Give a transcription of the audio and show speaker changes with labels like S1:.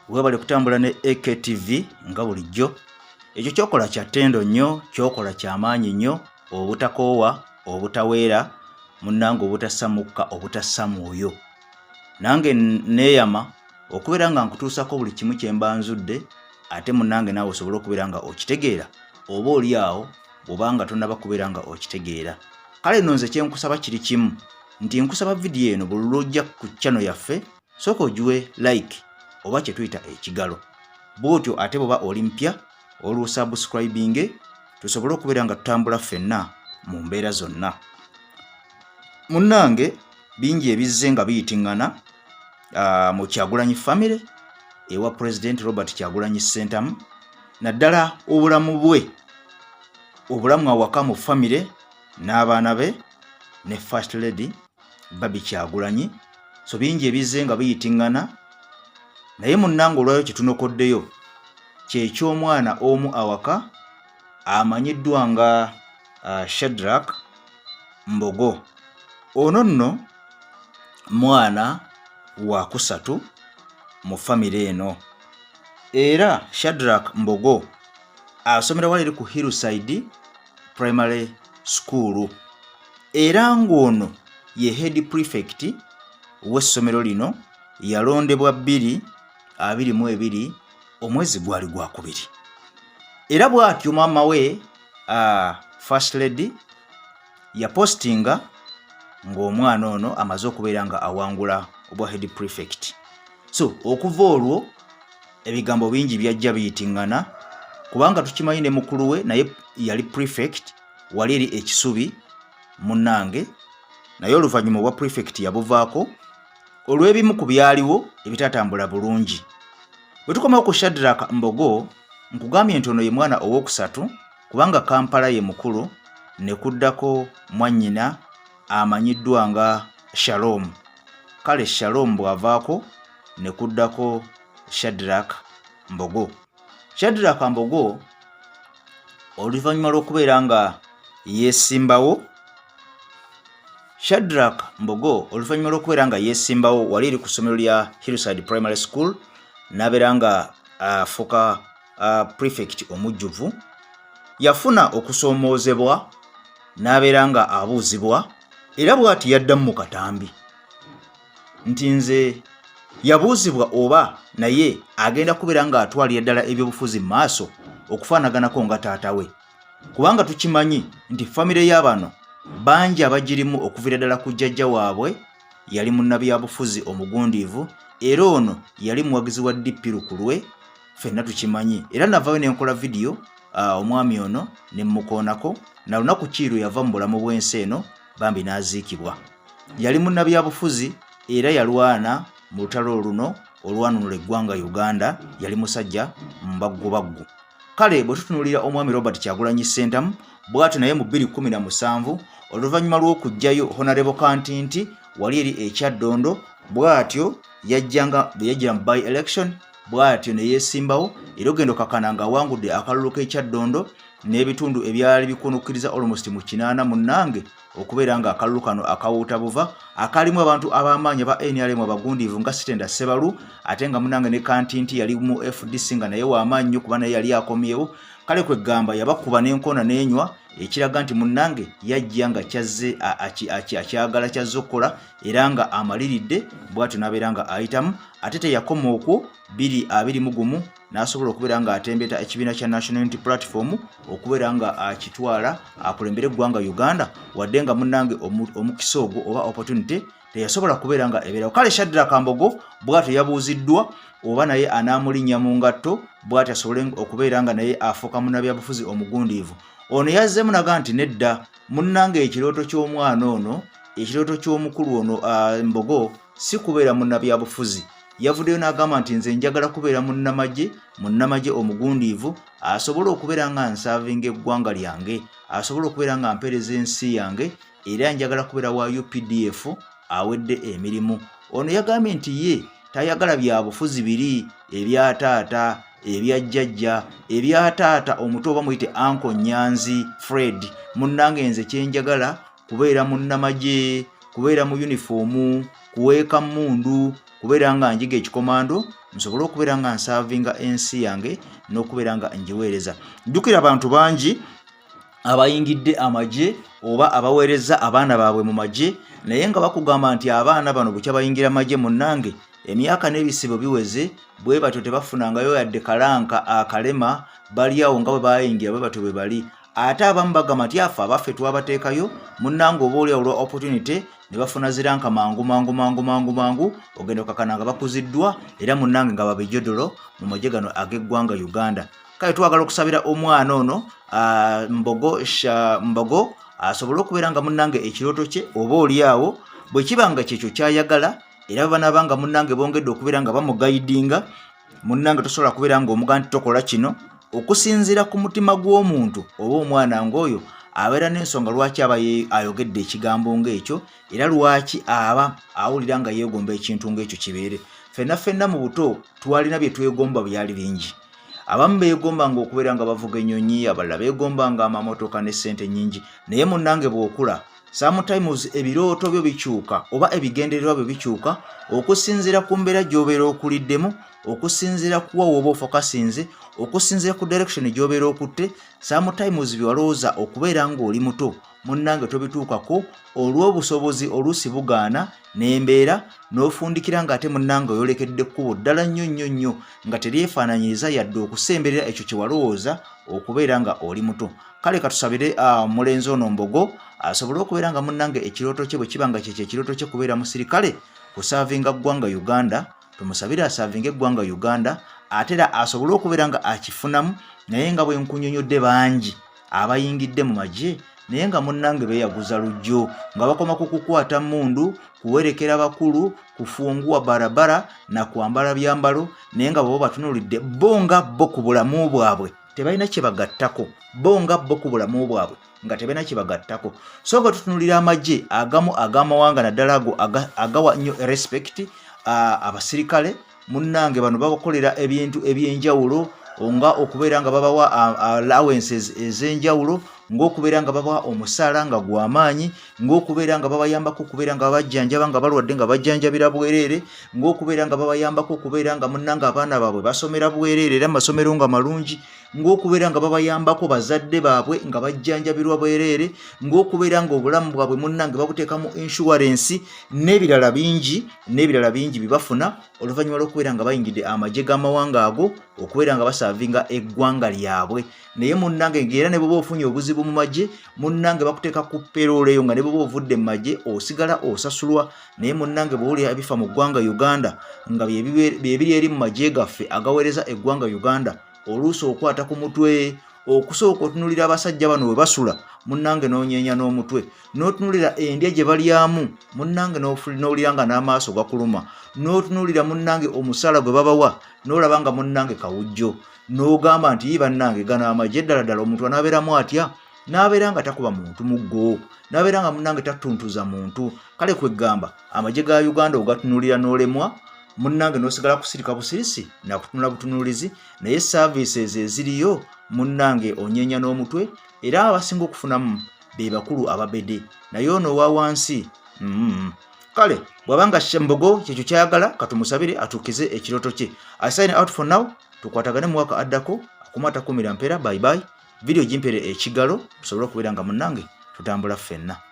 S1: Webale kutambula ne AKTV nga bulijjo. Ekyo kyokola kya ttendo nnyo, kyokola kya maanyi nnyo, obutakoowa, obutaweera, munnange obutassa mukka, obutassa mwoyo. Nange neeyama okubeera nga nkutuusako buli kimu kye mba nzudde, ate munnange naawe osobole okubeera nga okitegeera, oba oli awo bw'oba nga tonnaba kubeera nga okitegeera. Kale nno nze kye nkusaba kiri kimu, nti nkusaba vidiyo eno buli lw'ojja ku channel yaffe, sooka ogiwe like oba kye tuyita ekigalo. Bw'otyo ate bw'oba oli mpya, olusubscribinge tusobole okubeera nga tutambula ffenna mu mbeera zonna. Munnange bingi ebizze nga biyitiŋŋana mu Kyagulanyi family ewa President Robert Kyagulanyi Ssentamu, naddala obulamu bwe, obulamu awaka mu family n'abaana be ne First Lady Barbie Kyagulanyi. So bingi ebizze nga biyitiŋŋana, naye munnange olwayo kye tunokoddeyo kyeky'omwana omu awaka amanyiddwa nga Shadrack Mbogo. Ono nno mwana wa kusatu mu famire eno, era Shadrack Mbogo asomera wali eri ku Hillside Primary School, era ng'ono ye head prefect w'essomero lino. Yalondebwa 2022, omwezi gwali gwakubiri, era bw'atyo maama we First Lady yapostinga ng'omwana ono amaze okubeera nga awangula obwa head prefect. So okuva olwo ebigambo bingi byajja biyitiŋŋana, kubanga tukimanyi ne mukulu we naye yali prefect wali eri ekisubi munnange, naye oluvannyuma obwa prefect yabuvaako olw'ebimu ku byaliwo ebitatambula bulungi. Bwe tukomawo ku Shadrack Mbogo, nkugambye nti ono ye mwana owookusatu, kubanga Kampala ye mukulu, ne kuddako mwannyina amanyiddwa nga Shalom. Kale Shalom bw'avaako ne kuddako Shadrack Mbogo. Shadrack Mbogo oluvannyuma lw'okubeera nga yeesimbawo, Shadrack Mbogo oluvannyuma lw'okubeera nga yeesimbawo wali eri ku ssomero lya Hillside Primary School n'abeera nga afuuka prefect omujjuvu, yafuna okusoomoozebwa n'abeera nga abuuzibwa, era bw'ati yaddamu mu katambi nti nze yabuuzibwa oba naye agenda kubeera ng'atwalira ddala ebyobufuzi mu maaso okufaanaganako nga taata we, kubanga tukimanyi nti famire y'abano bangi abagirimu okuviira ddala ku jjajja waabwe yali munnabyabufuzi omugundiivu, era ono yali muwagizi wa DP lukulwe, ffenna tukimanyi. Era navayo ne nkola vidiyo omwami ono ne mmukoonako na lunaku kiiru yava mu bulamu bw'ensi eno bambi n'aziikibwa. Yali munnabyabufuzi era yalwana mu lutalo luno olwanunula eggwanga Uganda, yali musajja mbaggubaggu. Kale bwe tutunuulira omwami Robert Kyagulanyi Ssentamu, bw'atyo naye mu 2017 oluvannyuma lw'okuggyayo Honorable Kantinti wali eri ekyaddondo, bw'atyo yajjanga bwe yajjira mu by election, bw'atyo ne yeesimbawo, era ogenda okakana ng'awangudde akalulu k'ekyaddondo n'ebitundu ebyali bikunukkiriza almost mu 8 munnange, okubeera nga akalulu kano akawuuta buva akalimu abantu ab'amaanyi aba NRM abagundiivu nga Sitenda Ssebalu, ate nga munnange ne Kantinti yali mu FDC nga naye w'amaanyi nnyo kuba naye yali akomyewo. Kale kwegamba yabakuba n'enkoona n'enywa, ekiraga nti munnange yajja nga kyazze akyagala, kyazze okukola, era nga amaliridde, bw'atyo n'abeera nga ayitamu. Ate teyakoma okwo, 2021 n'asobola okubeera nga atembeta ekibiina kya National Unity Platform okubeera nga akitwala akulembere eggwanga Uganda, wadde nga munnange omukisa ogwo oba opportunity teyasobola kubeera nga ebeerawo. Kale Shadrack Mbogo bw'atyo yabuuziddwa oba naye anaamulinnya mu ngatto, bw'atyo asobole okubeera nga naye afuuka munnabyabufuzi omugundiivu. Ono yazzeemu naga nti nedda munnange, ekirooto ky'omwana ono, ekirooto ky'omukulu ono Mbogo si kubeera munnabyabufuzi. Yavuddeyo n'agamba nti nze njagala kubeera munnamagye, munnamagye omugundiivu asobola okubeera nga nsaavinga eggwanga lyange, asobola okubeera nga mpeereza ensi yange, era njagala kubeera wa UPDF awedde emirimu. Ono yagambye nti ye tayagala byabufuzi biri ebya taata, ebya jjajja, ebya taata omuto oba muyite Uncle Nyanzi Fred. Munnange nze kyenjagala kubeera munnamagye, kubeera mu yunifoomu, kuweeka mmundu, kubeera nga njiga ekikomando nsobole okubeera nga nsaavinga ensi yange n'okubeera nga ngiweereza. Jjukira abantu bangi abayingidde amagye oba abaweereza abaana baabwe mu magye, naye nga bakugamba nti abaana bano bukya bayingira magye, munnange emyaka n'ebisibo biweze, bwe batyo tebafunangayo yadde kalanka akalema, bali awo nga bwe bayingira, bwe batyo bwe bali. Ate abamu bagamba nti afe abaffe twabateekayo, munnange oba oli olwa opportunity ne bafuna ziranka mangu mangu mangu mangu mangu, ogenda okakana nga bakuziddwa era munnange nga babijodolo mu magye gano ag'eggwanga Uganda. Kale twagala okusabira omwana ono Mbogo Mbogo asobole okubeera nga munnange ekirooto kye oba oli awo bwe kiba nga kyekyo kyayagala, era banaaba nga munnange bongedde okubeera nga bamugayidinga. Munnange tosobola kubeera nga omuga nti tokola kino. Okusinziira ku mutima gw'omuntu oba omwana ng'oyo abeera n'ensonga lwaki aba ayogedde ekigambo ng'ekyo, era lwaki aba awulira nga yeegomba ekintu ng'ekyo kibeere. Ffenna ffenna mu buto twalina bye twegomba, byali bingi. Abamu beegombanga okubeera nga bavuga ennyonyi, abalala beegombanga amamotoka ne ssente nnyingi. Naye munnange bw'okula, sometimes ebirooto byo bikyuka oba ebigendererwa byo bikyuka okusinziira ku mbeera gy'obeera okuliddemu, okusinziira kuwa woba ofokasinze, okusinziira ku direction gy'obeera okutte. Sometimes byewalowooza okubeera ng'oli muto, munnange tobituukako olw'obusobozi oluusi bugaana n'embeera, n'ofundikira ng'ate munnange oyolekedde kkubo ddala nnyo nnyo nnyo nga teryefaananyiriza yadde okusemberera ekyo kye walowooza okubeera nga oli muto. Kale katusabire omulenzi ono Mbogo asobole okubeera nga munnange ekirooto kye bwe kiba nga kyekyo ekirooto kye kubeera musirikale kusaavinga ggwanga Uganda, tumusabire asaavinge eggwanga Uganda ate era asobole okubeera nga akifunamu. Naye nga bwe nkunyonyodde, bangi abayingidde mu magye naye nga munnange beeyaguza lujjo, nga bakoma ku kukwata mmundu, kuwerekera bakulu, kufunguwa barabara na kwambala byambalo, naye nga baba batunuulidde bo nga bo ku bulamu bwabwe tebalina kye bagattako, bo nga bo ku bulamu bwabwe nga tebalina kye bagattako. So nga tutunulira amagye agamu ag'amawanga, naddala ago agawa nnyo respect abasirikale, munnange bano babakolera ebintu ebyenjawulo, nga okubeera nga babawa allowances ez'enjawulo, ng'okubeera nga babawa omusaala nga gw'amaanyi, ng'okubeera nga babayambako okubeera nga babajjanjaba nga balwadde nga bajjanjabira bwereere, ng'okubeera nga babayambako okubeera nga munnange abaana baabwe basomera bwereere era masomero nga malungi, ng'okubeera nga babayambako bazadde baabwe nga bajjanjabirwa bwereere, ng'okubeera nga obulamu bwabwe munnange babuteekamu inshuwarensi n'ebirala bingi n'ebirala bingi bye bafuna oluvannyuma lw'okubeera nga bayingidde amagye g'amawanga ago okubeera nga basaavinga eggwanga lyabwe. Naye munnange ng'era ne bw'oba ofunye obuzibu mu magye, munnange bakuteeka ku payroll eyo, nga ne bw'oba ovudde mu magye osigala osasulwa. Naye munnange bw'owulira ebifa mu ggwanga Uganda nga bye biri eri mu magye gaffe agaweereza eggwanga Uganda, oluusi okwata ku mutwe. Okusooka otunulira abasajja bano we basula, munnange n'onyeenya n'omutwe, n'otunulira endya gye balyamu, munnange n'owulira nga n'amaaso gakuluma, n'otunulira munnange omusaala gwe babawa, n'olaba nga munnange kawujjo, n'ogamba nti yi bannange gano amagye ddala ddala omuntu anaabeeramu atya? N'abeera nga takuba muntu muggo, n'abeera nga munnange tatuntuza muntu. Kale kwegamba amagye ga Uganda ogatunulira n'olemwa, munnange n'osigala kusirika busirisi nakutunula butunuulizi. Naye services eziriyo munnange onyeenya n'omutwe, era abasinga okufunamu be bakulu ababede, naye ono owa wansi Kale bw'aba nga Mbogo kyekyo kyayagala, katumusabire atuukize ekirooto kye. I sign out for now, tukwatagane mu waka addako. Akuma atakumira mpeera. Bye bye. Video gimpere ekigalo tusobole okubeera nga munnange tutambula ffenna.